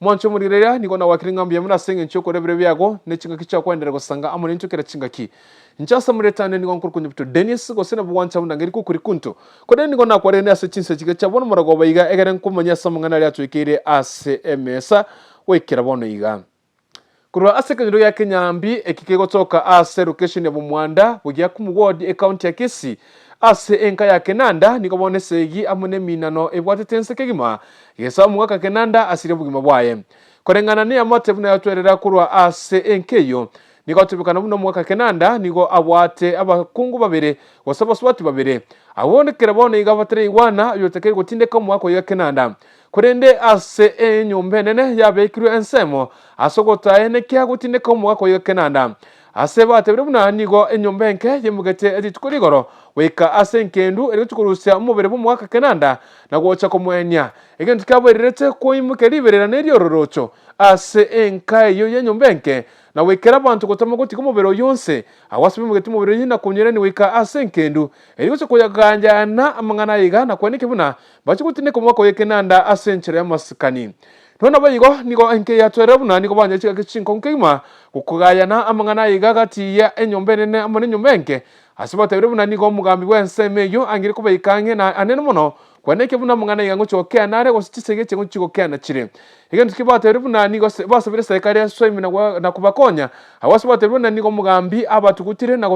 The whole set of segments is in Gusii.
Mwanche omorigereria, nigo nagwakire ng'a mbuya mono ase engencho y'okoria ebiro biago, ne chingaki chiakoenderera gosanga amo naintwe kera chingaki. Inche ase amarieta ane nigo nkorokwa Nyabuto Dennis, gose nabo gwancha buna ng'eri gokori kunto. Korende nigo nakwarerire ase chinsa chiria chia bono moragoba iga egere nkomanye ase amang'ana aria atwekeire ase emesa goikera bono iga. Korwa ase ekenyoro gia Kenyambi eki kegotoka ase location ya Bomwanda, Bogiakumu Ward, ecounty ya Kisii, ase enka ya Kenanda nigo bono esegi amo neminano ebwatete ense kegima gesa omogaka Kenanda asirie obogima bwaye. Koreng'ana neamate buna yatwerera korwa ase enka eyio, nigo atebekana buna omogaka Kenanda nigo abwate abakungu babere gose abasubati babere. Abwo kera bono iga bataraigwana oyotakeire gotindeka omogaka oyo Kenanda. Korende ase enyomba enene yabekirwe ensemo ase ogotaenekia gotindeka omogaka oyo Kenanda. Ase batebire buna nigo enyomba enke yaimogete rituko rigoro goika ase enkendu eria gochia korusia omobere bw'omogaka Kenanda na gocha komoenia. Egento kiaboirerete koimokia riberera neriororocho ase enka eyio y'enyomba enke, na goikera abanto gotama gotiga omobere oyio onse. Agwo ase baimogete omobere oyio na konywerania goika ase enkendu eria gochia koyaganjana amang'ana aiga na koenekia buna Bachia gotindeka omwaka oye kenanda ase enchera y'amasikani. Nonya naboigo, nigo enka eyatwerera buna nigo banyare chigaki chinkong'u kegima gokogayana amang'ana aiga gati ya enyomba enene amo nenyomba enke, ase batebirie buna nigo omogambi bw'ensemo eyio angire kobaika ang'e na anene mono kwana ekia buna amang'ana aiga ngochia gokeana are gose chisegi echi ngochia gokeana chire. Egento ki batebirie buna nigo basabire eserekari esoime na kobakonya, abwo ase batebirie buna nigo omogambi abatugutire na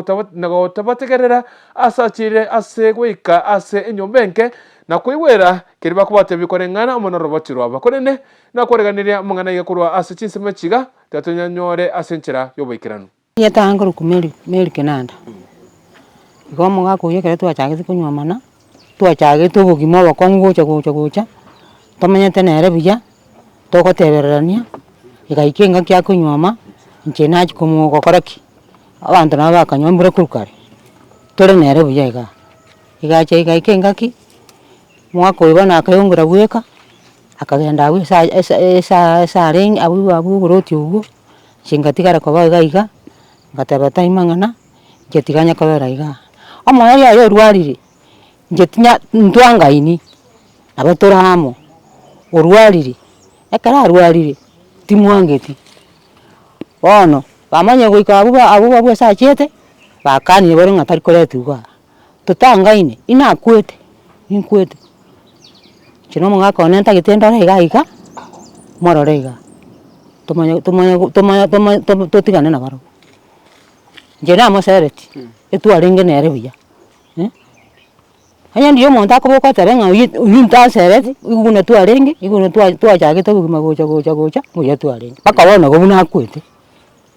gotabategerera Ase achire ase goika ase enyomba enke, na koigwera keria bakobatebia koreng'ana amo noroboti rwabo. Korende nakwareganirie amang'ana aiga korwa ase chinsemo echi iga, tiga tonyanyore ase enchera y'oboikeranu. Erieta nkorokwa Mary, Mary Kenanda. Igo omogaka oyio ekero twachagete konyuomana, twachagete obogima obokong'u gocha gocha gocha, tomenyete nere buya, togotebererania, egaika engaki akonyuoma, inche nachia komo gokora ki? Abanto nabo bakanywa embura korwa kare, tore nere buya igaa. Egacha egaika engaki, omwaka oyo bono akaeongera bweka, akagenda abwo ase ase ase ase arenge abwo abwo oboroti obwo, inche ngatigara koba iga iga, ngateba tai mang'ana, inche tiga onye kobera igaa. Omoerio oye orwarire, inche tinya ntwangaini, nabo tore amo, orwarire, ekero arwarire, timwangeti. Bono, bamanyire goika abwo ba abwo abwo ase achiete, bakanire bare ng'a tari koretwa igaa. Totangaine, inakwete, ninkwete. Inche na omogaka one ntagete ndore iga iga, morore igaa, tomanye tomanye tomanye tomanye to totigane nabarobwo. Inche namosereti, etwarenge nere buya. Onye ndiyo omonto akoboka otebe ng'a oyio oyio ntansereti, igo buna twarenge, igo buna twa twachagete obogima gocha gocha gocha, mbuya twarenge. Mpaka bono nabo buna akwete,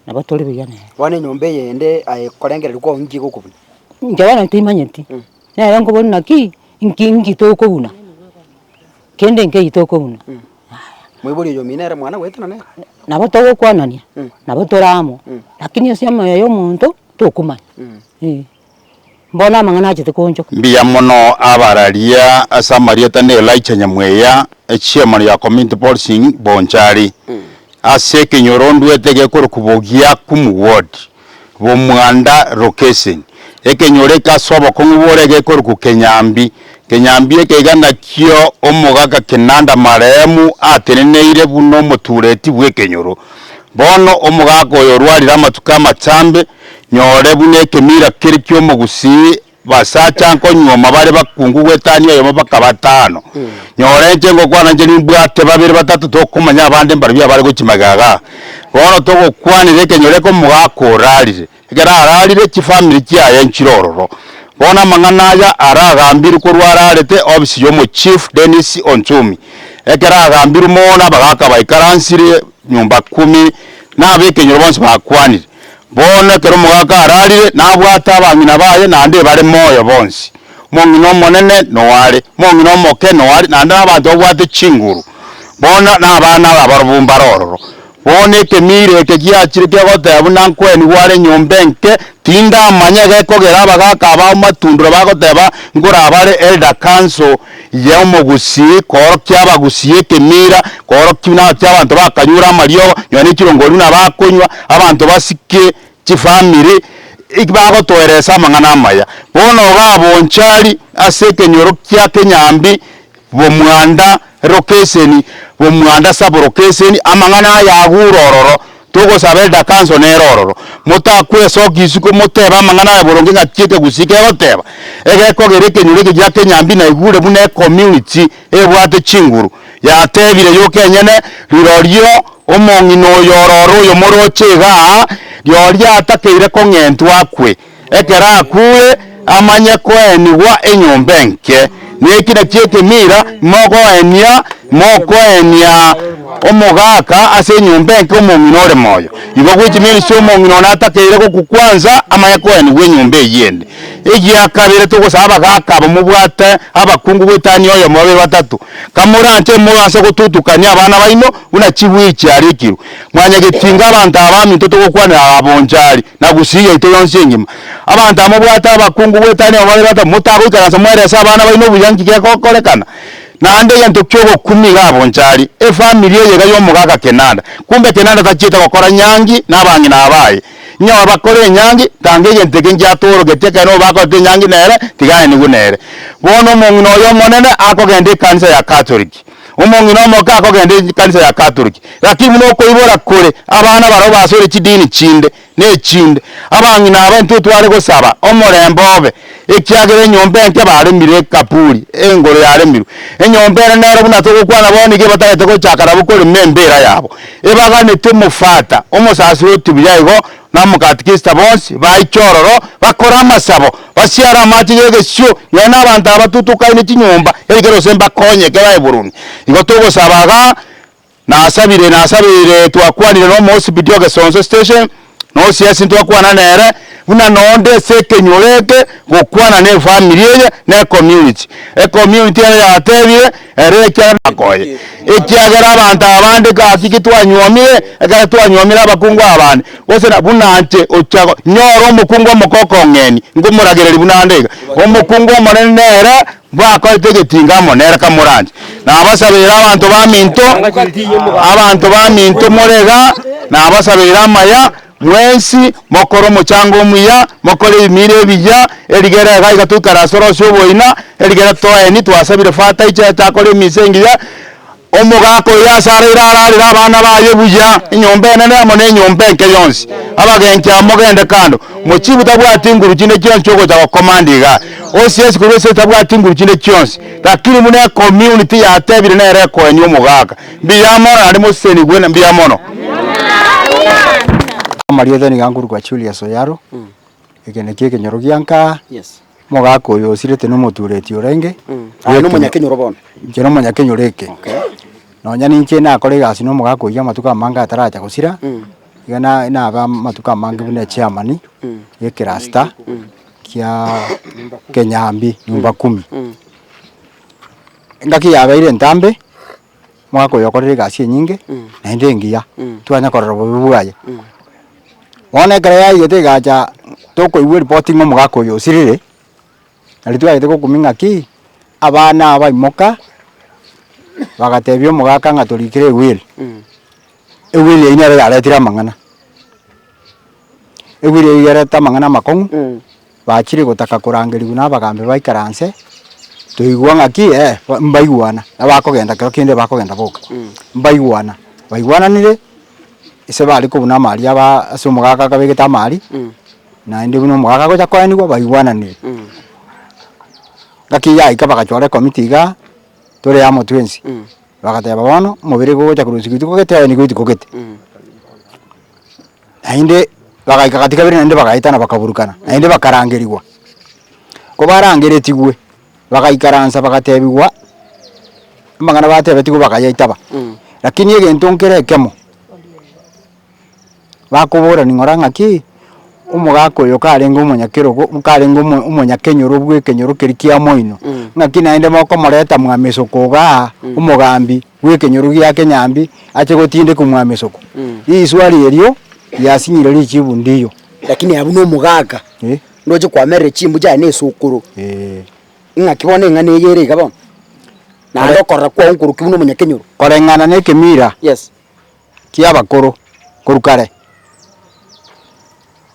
nabo tore buya nere. Bono enyomba eyende aye korengereria kwao inki egokobuna? Inche bono timanyeti, nere nkobori naki, inki inki tokobuna, kende nkeiyo tokobuna, yaya. Moibori oyo omino ere mwana goetana nere? Nabo togokwanania, nabo tore amo, lakini ase omoyo ya omonto, tokomanya, eh. Mbono amang'ana achete koonchoka. Mbuya mono abararia ase amarieta na Elijah Nyamweya, echairman ya community policing Bonchari, ase ekenyoro ndwete gekorokwa Bogiakumu ward, Bomwanda location. Ekenyoro eke ase obokong'u bore gekorokwa Kenyambi. Kenyambi eke iga nakio omogaka Kinanda marehemu ateneneire buna omotureti bw'ekenyoro. Bono omogaka oyo orwarire amatuko amatambe, Nyore buna ekemira kere ki'omogusii, basacha nkonyuoma bare bakungu goetania oyomo mpaka batano. Nyore inche ngokwana inche nimbwate babere batato tokomanya abande mbarabwo abare gochia magega igaa. Bono togokwanera ekenyoro eke omogaka orarire, ekero ararire chifamiri chiaye nchire ororo. Bono amang'ana aya aragambirwe korwa ararete ofisi y'omochief Dennis Onchumi. Ekero agambirwe mono abagaka baikaransire nyomba kumi na abekenyoro bonsi bakwanire. Bono ekero omogaka ararire, nabwate abang'ina baye, naende bare moyo bonsi. Omong'ina omonene noare, omong'ina omoke noare, naende nabanto babwate chinguru. Bono nabana aba barobwo mbare ororo. Bono ekemira eke giachire kegoteba buna nkwenigwa are enyomba enke, tindamanya gekogera abagaka aba amatundura bagoteba nkorabare elder council ya omogusii, koorokia abagusii ekemira, koorokia buna naki abanto bakanyure amariogo, nonya ne chirongori buna bakonywa, abanto basike chifamiri, eki bagotoeresa amang'ana amaya. Bono iga abonchari ase ekenyoro kia kenyambi. Bomwanda lokeseni, Bomwanda sub-lokeseni, amang'ana aya agure ororo, togosaba Elder Council nere ororo. Motakwesokia isiko motebe amang'ana aya boronge ng'a ki ekegusii kegoteba, egekogera ekenyoro eke gia Kenyambi naigure buna ecommunity ebwate chinguru, yatebire yoka enyene, rirorio omong'ina oyo ororo oyo moroche igaa, riorio atakeire kong'entwa akwe. Ekero akure, amanye koenigwa enyomba enke. Neki nakio ekemira, mogoenia, mokoenia omogaka ase enyomba enke omong'ina ore moyo. Igo which means omong'ina one atakeire gokwa kwanza amanye koenigwa enyomba eyio ende. Egiakabere togosaba abagaka aba mobwate abakungu goetania oyomo babere batato, kamoranche moanse gotutukania abana baino buna chigwii chiarikirwe. Mwanyagetinga abanto aba baminto togokwanera aba bonchari. na gusii yaito yonsi engima. Abanto aba mobwate abakungu goetania abo babere batato, motagoikaransa mwerese abana baino buya nki gegokorekana? Naende egento ki'ogokumia iga abonchari, efamiri eye iga y'omogaka Kenanda. Kumbe Kenanda tachiete gokora nyangi na abang'ina aba aye. Inye bakore enyangi, tanga egento eke ngiatorogetie ekero nabo bakorete enyangi nere, tiga aenigwe nere. Bono omong'ina oyo omonene akogenda ekanisa ya Catholic. Omong'ina omoke akogenda ekanisa ya Katoliki, lakini buna okoibora kore, abana barabwo basore chidini chinde na echinde. Abang'ina aba intwe tware gosaba omorembe obe, ekiagera enyomba enke baremire ekaburi, engoro yaremirwe. Enyomba ere nero buna togokwana bono nigo ebatagete gochaka nabo korema embera yabo. Ebaganete omofata, omosasiroti buya igo, na omokatikista bonsi baiche ororo, bakore amasabo, basiare amache y'egesio, nonya na abanto aba batutukaine chinyomba, erikero gose mbakonyeke bae boronge. Igo togosaba igaa, nasabire nasabeire twakwanire na omoosibidi o Gesonso station, na OCS ntwakwana nere, buna nonde ase ekenyoro eke, gokwana na efamiri eye, na ecommunity. Ecommunity ere yatebire, Ere ekiagera nakoye, ekiagera abanto abande gaki ki twanyuomire, ekero twanyuomire abakungu abande, gose na buna nche ocha nyore omokungu omokokong'eni, nkomoragereria buna ande iga. Omokungu omonene nere bwakorete egetinga amo nere kamoranche. Nabasabeire abanto baminto, abanto baminto more igaa, nabasabeire amaya, Mwensi mokore omochango omuya, mokore ebimira ebiya, erigere iga iga toikaranse torosie oboina, erigere toeni twasabire Father aiche ache akore emisa engiya, omogaka oyo ase araire ararere abana baye buya, enyomba enene amo na enyomba enke yonsi. Abagenki aba mogende kando, mochibu tabwati nguru chinde chionsi chiogocha gocommand igaa, OCS korwa ase tabwati nguru chinde chionsi, lakini buna ecommunity yatebire nere ekoenia omogaka. Mbuya mono naende mosesenigwe na mbuya mono. Amarieta nigo ankorokwa Julius Oyaro, eke nakio ekenyoro gia nkaa, omogaka oyo osirete na omotureti orenge, Aye nomonyakenyoro bono? Inche nomonyakenyoro eke. Okay. Nonya ninche nakora egasi na omogaka oyio amatuko amange ataracha gosira, iga na naba amatuko amange buna echairman, ya ecluster kia Kenyambi nyumba kumi. Engaki yabeire entambe. Omogaka oyo okorire egasi enyinge, naende engiya, twanya korora obobe bwaye. Bono ekero yaigete egacha tokoigwa eripoti ng'a omogaka oyo osirire, nari twagete gokumia ng'aki, abana aba baimoka, bagatebia omogaka ng'a torikire ewill, ewill eywo nero yaretire amang'ana, ewill eywo yareta amang'ana amakong'u. Bachire gotaka korangerigwa na abagambi baikaranse, toigwa ng'aki eh, mbaigwana, abakogenda kero kende bakogenda boka, mbaigwana, baigwananire, ase bare kobuna amari aba ase omogaka akabegete amari, naende buna omogaka agocha koenigwa baigwananire. Ngaki yaika bagachora ekomiti igaa, tore amo twensi, bagateba bono, omobere gogocha korwa isiko itikogete aye nigo itikogete. Naende bagaika gati kabere naende bagaetana bakaburukana, naende bakarangerigwa. Kobarangeretigwe, bagaikaransa bagatebigwa, amang'ana batebetigwe bakayaitaba. Lakini egento nkere ekemo, bakoborani ng'ora ng'aki, omogaka oyo karenge omonyakerogo karenge omo omonyakenyoro bwa ekenyoro keria kia moino, ng'aki naende mokomoreta mwamesoko igaa, omogambi bwa ekenyoro gia kenyambi. Ache gotindekwa mwamesoko. Riswali erio riasinyire richibu ndiyo. Lakini abwo nomogaka, Eh. ndoche kwamerire chimbu chiaye na esukuru. Eh. Ng'aki bono eng'ana eye ere iga bono? Naende okorora kwao nkorukia buna omonyakenyoro. Koreng'ana na ekemira Yes. kia abakoro korwa kare,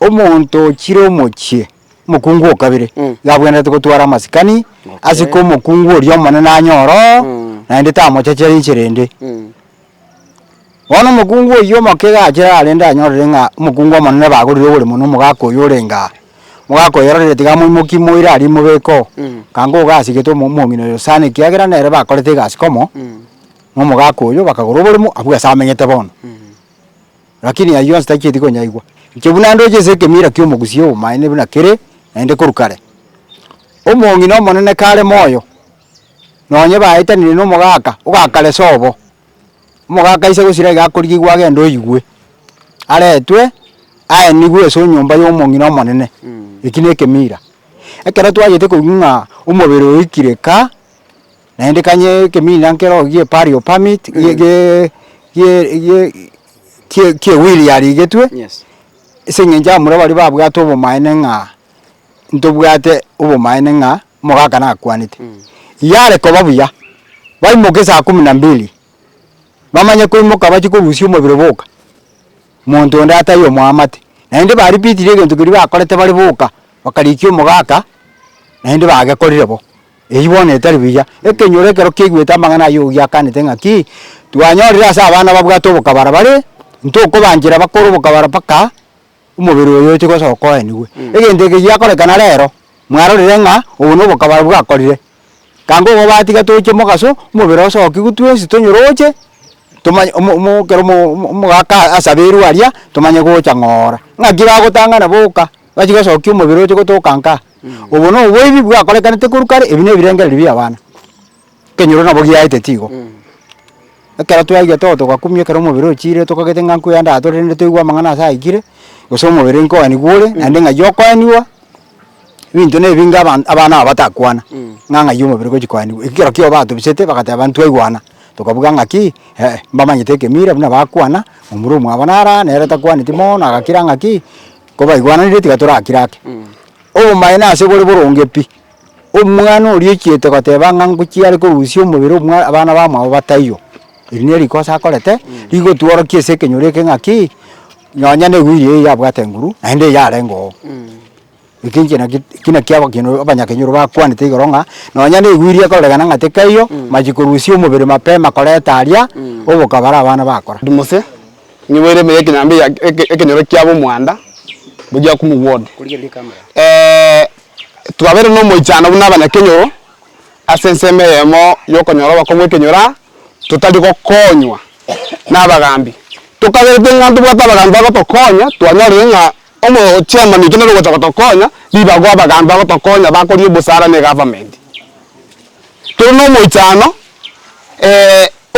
omonto ochire omochie. Omokungu o kabere iga abwenerete gotwara amasikani ase ko omokungu oria omonene anyore oo, naende tamochachera inchera ende. Bono omokungu oyio omoke iga achire arende anyorire ng'a omokungu omonene bagorire oboremo na omogaka oyio orenge aa. Omogaka oyo ororire tiga amoimokie moire aria mobeke oo, kango iga asigete omo omong'ina oyo sana ekiagera nere bakorete egasi komo, na omogaka oyo bakagora oboremo abwo ase amenyete bono. Lakini ayio onsi tachieti konyaigwa. Inche buna ndoche ase ekemira kia omogusii obomaene buna kere, naende korwa kare. Omong'ina omonene kare moyo, nonye baetanire na omogaka, ogakare sobo, omogaka aise gosira iga akorigigwa agende oigwe, aretwe, aenigwe ase enyomba ya omong'ina omonene, eki na ekemira. Ekero twachete koigwa ng'a omobere oikire ka. Naende kanye ekemina nkero gie burial permit, gie gie gie gie kie kie will yarigetwe, Yes. ase eng'encho abamura baria babwate obomaene ng'a ntobwate obomaene ng'a omogaka nakwanete. Yare koba buya, baimoke saa kumi na mbili, bamanye koimoka bachie korusia omobere boka, monto onde ataiyo omoamate. Naende ba repeatire egento keria bakorete bare boka, bakarikia omogaka, naende bagekorire bo. Eyio bono etari buya. Ekenyoro ekero kiaigwete amang'ana ayio giakanete ng'aki, twanyorire ase abana babwate obokabara bare, ntokobanchera bakore obokabara mpaka omobere oyo oche gosoka oenigwe. Egento eke giakorekana rero, mwarorire ng'a obo na obokabara bwakorire. Kango igo batiga toche mogaso, omobere osokigwe twensi tonyoroche, tomanye omo omo ekero omo omogaka asaberwe aria, tomanye gocha ng'ora. Ng'aki bagotang'ana boka, bachie gosokia omobere oche gotoka nka. Obo noboibi bwakorekanete korwa kare, ebi nebirengererio bi'abana. Ekenyoro nabo giaeteti igo. Ekero twaigete oo togakumia ekero omobere ochire tokagete ng'a nkoyande atore rende toigwe amang'ana ase aikire, gose omobere nkoenigwa ore, naende ng'ai okoenigwa, ebinto na ebinge aban abana aba batakwana, ng'a ng'ai omobere gochi koenigwa. Ekero kiabo batobisete bagateba ntwaigwana, tokabuga ng'aki, eh mbamanyete ekemira buna bakwana, omura omwabo naro aa, nere takwaneti mono agakira ng'aki. Kobaigwananire tiga torakire ake. Obomaene ase bore boronge pi, omwana oria ochiete goteba ng'a ngochia are korusia omobere omwa abana bamwabo bataiyo, eri ne rikosa akorete, rigotworokia ase ekenyoro eke ng'aki, nonya na ewiri eye yabwate nguru, naende eyarenge oo. Eki inche naki eki naki abakeno abanyakenyoro bakwanete igoro ng'a, nonya na ewiri ekororekana ng'a tekaiyo, machi korusia omobere mapema koreta aria, obokabara abana bakora. Mose. Nigo ere ime y'ekenyambe ya eke ekenyoro kiabo omwanda, bogia kumugwodo. Twabeire nomoichano buna abanyakenyoro, ase ensemo eyemo y'okonyora obokong'u ekenyoro aa, totari gokonywa na abagambi. Tokaberete ng'a ntobwate abagambi bagotokonya, twanyorire ng'a omo chairman oito nere ogocha gotokonya, ribaga abagambi bagotokonya bakoria obosara na egovernment. Tore nomoichano.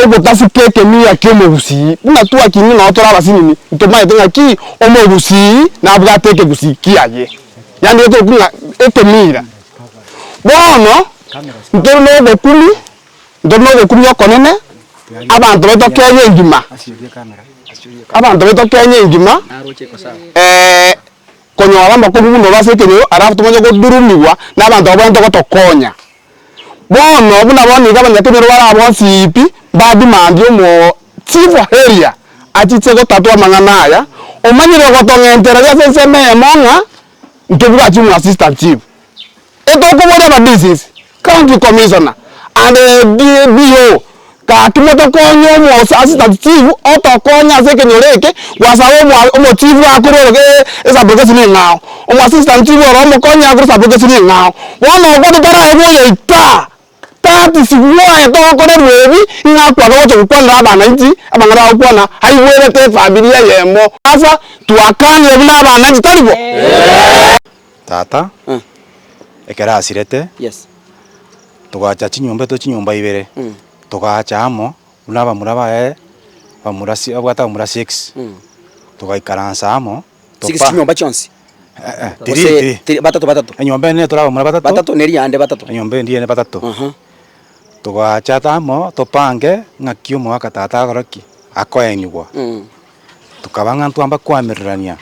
Ogotasika ekemiya ki'omogusii, buna twakinire nao tore abasinini, ntomaete ng'aki omogusii nabwate ekegusii kiaye, yaani etoku ng'a ekemira. Bono, ntore na obokumi, ntore na obokumi okonene, abanto baito Kenya engima, abanto baito Kenya engima konyora amakobi buna ore ase ekenyoro alafu tomanye godurumigwa na abanto abwo babwenerete gotokonya. Bono, buna bono iga abanyakenyoro bare aa bonsi pi, mbadimandie omo chief area achiche gotatua amang'ana aya, omanyire ogotong'entera ria ase ensemo eyemo ng'a ntobwati omo assistant chief. Etokoboria aba DCC, county commissioner and DO gaki motokonye omo assistant chief otokonye ase ekenyoro eke gwasaba omo omo chief akorwe oroke esublocation eng'ao, omo assistant chief oro omokonye akorwe esublocation eng'ao. Bono okwo totaraegwe oyoita that is why togokorerwa ebi ng'a akwaga gocha gokwanera abananchi amang'ana bagokwana aigwerete efamiri eyemo. Sasa twakanire buna abananchi tari bo? Tata, ekero asirete, Yes. togacha chinyomba eto chinyomba ibere, togacha amo buna abamura baye, abamura si abwate abamura six, togaikaransa amo, Six topa chinyomba chionsi? eh eh tiri Gose tiri, tiri batato batato? enyomba ene tore abamura batato, Batato na eria yande batato? enyomba endi ere batato. Aha. Togacha ta amo topange ng'aki omogaka tata agokora ki? Akoenigwa. Tokaba ng'a ntwamba koamererania.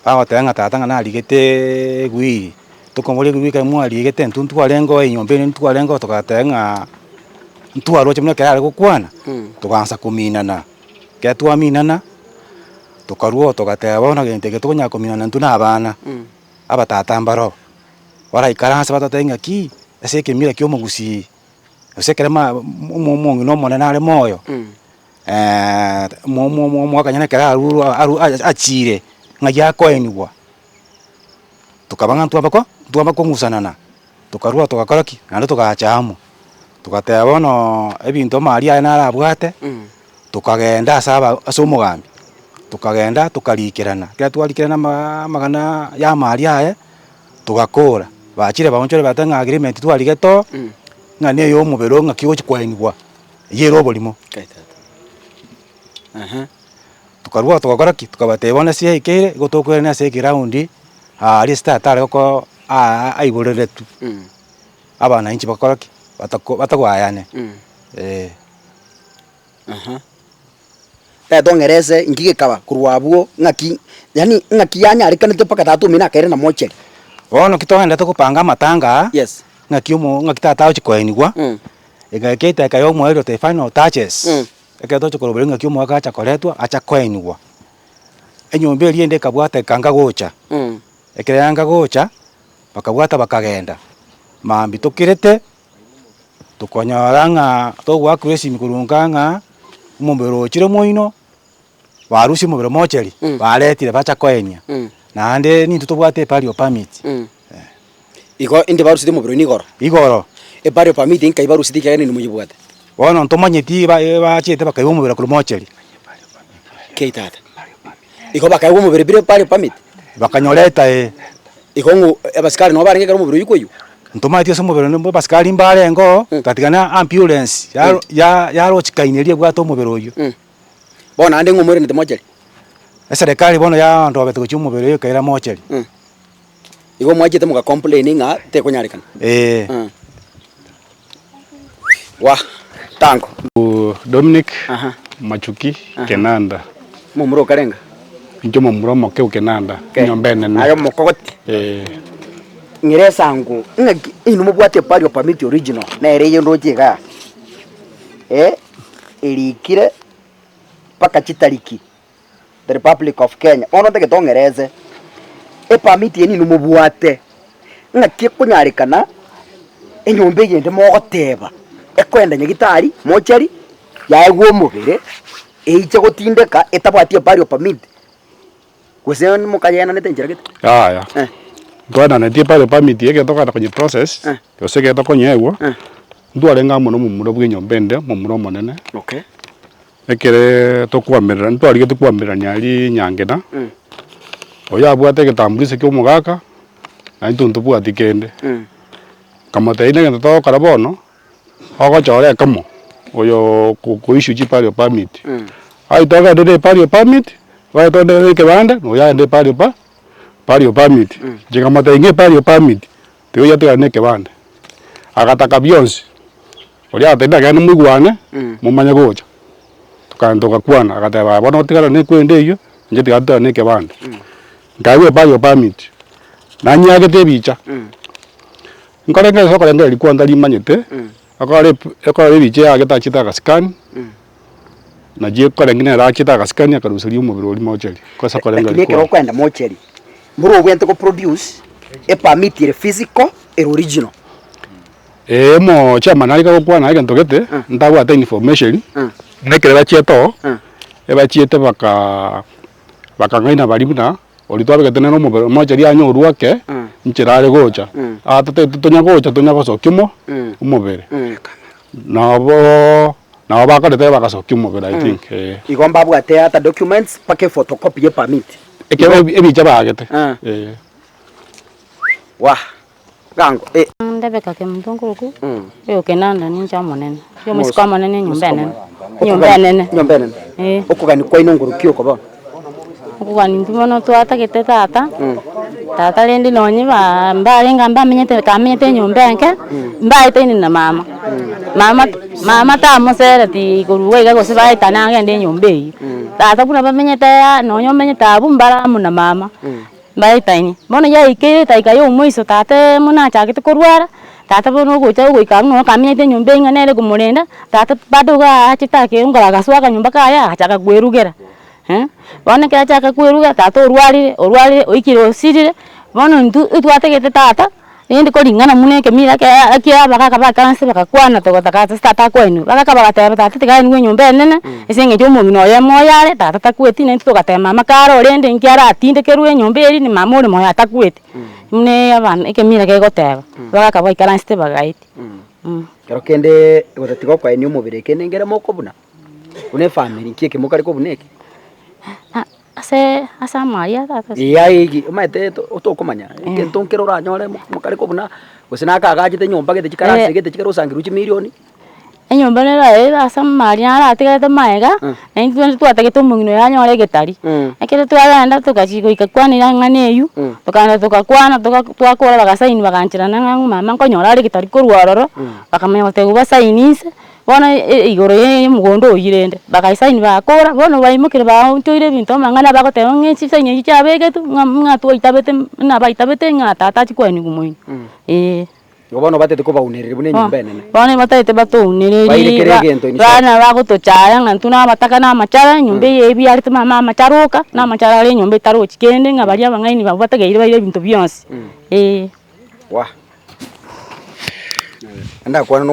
Bagoteba ng'a tata ng'a narigeteeee egwiri, tokomoboria egwiri ekero mwarigete intwe ntwarenge oo enyomba eye ntwarenge oo togateba ng'a ntwaroche buna ekero are gokwana, togaansa kominana. Ekero twaminana, tokarwa oo togateba bono gento eke tokonyara kominana intwe na abana, abatata mbaroo. Baraikaranse batotebie ng'aki, ase ekemira kia omogusii, gose ekero ma omo omong'ina omonene are moyo, mo- mo- mo omogaka onye ekero arure aru achiire, ng'ai akoenigwa. Tokaba ng'a ntwaba ko ntwaba kong'usanana, tokarwa togakora ki? Naende togacha amo, togateba bono ebinto amaaria aye narabwate, tokagenda ase aba ase omogambi, tokagenda tokarikerana, ekero twarikerana amaa amang'ana ya amaaria aye, togakora, bachire baonchore bagateba ng'a agreement twarigete oo, ng'a na eya omobere oo ng'aki ogochi koenigwa, eywo ere oborimo. Tokarwa togakora ki? Tokabatebia bono ase yaikeire, igo tokoirana ase eground, aaria ase tata are goko aa aiboreretwe, abananchi bakore ki? Batako batagoayane, eh. Tata ong'erese inki gekaba korwa abwo ng'aki yaani ng'aki yanyarekanete mpaka tata omino akairana mochari. Bono ki togenderete gopanga amatanga aa, Yes. ng'aki omo ng'aki tata agochi koenigwa, egaika edageka ya omoerio the final touches, ekero togocha korobera ng'aki omogaka acha koretwa acha koenigwa. Enyomba eria ende ekabwata ekanga gocha, ekero yanga gocha, bakabwata bakagenda, mambia tokirete. Tokonyora ng'a togoakwa esimi korwa nka ng'a omobere ochire moino, barusia omobere mocheri, baretire bacha koenia, naende nintwe tobwate eburial permit. Igo inde barusetie omobere oino igoro? Igoro. Eburial permit nkai barusetie ekiagera ninwe moyebwate? Bono ntomanyeti ba bachete bakaigwa omobere korwa mocheri. Kei tata. Igo bakaegwa omobere bire burial permit? Bakanyoreta ee. Igo ng'o abasikari nabo barenge ekero omobere oyio koiywa? Ntomaeti ase omobere onde abasikari mbarenge oo, tatiga na ambulance yaro ya yarochikaine eria ebwate omobere oyio. Bono naende ng'o omoiranete mocheri? Eserekari bono yandobete gochia omobere oyio ekaira mocheri. Igo mwachete moga complain ng'a tekonyarekana? Eeh. Wah! Tango. Dominic Machuki Kenanda. Momura okarenga? Inche omomura omoke o Kenanda, enyomba enene. Aye omokogoti? Ee. Ng'ira esango, ng'aki inwe mobwate eburial permit original, nere eye ndoche igaa, eh, erikire mpaka chitariki, the Republic of Kenya. Bono ntagete ong'erese, epermit eye ninwe mobwate, ng'aki ekonyarekana enyomba eyende mogoteba, ekoenda nyagitari, mochari, yaegwa omobere, eiche gotindeka etabwati eburial permit, gose mokayenanete enchera gete? Yaya, Eh. ntwaenaneti eburial permit ekero tokogenda konye process, Eh. gose ekero tokonyegwa, Eh. ntwarenge amo na omomura bwa enyomba ende, omomura omonene. Okay. Ekere tokoamerera ntwarigetie koamererania aria Nyangena, oyo abwate egetambuliso kia omogaka, na intwe ntobwati kende. Nkamotebia negento togokora bono, ogochora ekemo, oyo ko issue chiburial permit, aye togende na eburial permit, oye togende na ekebande, na oyo agende eburial per burial permit. Inche nkamotebia ng'a eburial permit, tiga oyio atigare na ekebande, agataka bionsi. Oria agatebia nagende moigwane, momanye gocha. Tokagenda togakwana, agateba aye bono otigare na ekwende eyio, inche tiga ntigare na ekebande. Nkaegwa eburial permit, nanyiagete ebicha, nkorengereria ase okorengereria kwane ntarimanyete, ekero ekero ebicha yagete achete agasikani, nachi ekorenge nere achete agasikani akaruseria omobere oria mocheri, ase Lakini okorengereria ekero kwane. okoenda mocheri, mboro obwenerete go produce epermit ere physical ere original. Ee omochairman arenge gokwana egento gete, ntabwate information, buna ekero bachiete oo, ebachiete baka bakang'aina baria buna, oria twabegete nere omobere omocheri anyorwe ake, nchera are gocha, aa totagete tonya gocha tonya gosokia omo omobere. Naboo nabo bakorete bagasokia omobere I think eh. Igo mbabwate ata documents mpaka ephotocopy ye permit. Ekero ebicha baagete, eh. Wah! Gango, eh. Ndebeka kemunto nkoruku, oyo Kenanda ninche omonene, oyo omosike omonene enyomba enene, enyomba enene. Enyomba enene. Eh. Okogania kwaino nkoruki oko bono? Okogania intwe bono twatagete tata, tata rende nonye ba mbarenge mbamenyete kamenyete enyomba enke, mbaetaine na mama, mama mama tamosereti korwa iga iga gose baetane agende enyomba eywo. Tata buna bamenyete aa nonye omenyete abwo mbare amo na mama. Mbaetaine. Bono yaikeire edaika ya omoiso tata buna achagete korwara, tata bono ogocha ogoika abwo nonye kamenyete enyomba eywo ng'a nere komorenda, tata bado iga achete akeongora agasoa akanyomba kaye agachaka kwerugera bono ekero achaka kwerugera tata orwarire orwarire oikire osirire, bono intwe etwategete tata. Rende koring'ana buna ekemira ekero ekia abagaka bakaranse bagakwana togotaka ase tata akoenigwa. Abagaka bagateba tata tiga aenigwe enyomba enene, ase eng'encho omong'ina oye moyo are, tata takweti naintwe togateba mama kare orende inki aratindekerwe enyomba eria ni mama ore moyo atakweti. Buna abana ekemira kegoteba, abagaka baikaransete bagaetia. Ekero kende gotatiga okoenia omobere kende nkere mokobuna, buna efamiri nki eke mokare kobuna eke? Ase ase amaria tata Ee aye egi omanyete tokomanya, egento nkere oranyore mokare kobuna, gose nakagachete enyomba gete chikarasi gete chikare osangirwe chimilioni. Enyomba nero ere ase amaria naro atigarete maega, na intwe rende twatagete omong'ina oyo anyore egetari. Ekero twagenda togachia goika kwanera eng'ana eywo, tokagenda togakwana toga twakora bagasaini bagancherana ng'a mama nkonyora are egetari korwa ororo, bakamanya gotebigwa basaini inse. Bono igoro ya omogondo oyio rende, bagasaini bagakora, bono baimokire baonchoire ebinto amang'ana bagoteba ng'a chisaini echio chiabegetwe ng'a ng'a twaitabete ng'a baitabete ng'a tata achie koenigwa moino, eh. Igo bono batete kobaunereria buna enyomba enene. Bono batagete Baire batounererie kera egento in short. bana bagotochaya ng'a intwe na abataka na amachara, enyomba eye ebiarete mama amachara oka, na amachara are enyomba etarochi kende ng'a baria abang'aini abwo batageire baire ebinto bionsi, eh. Wah! Ndakwana na.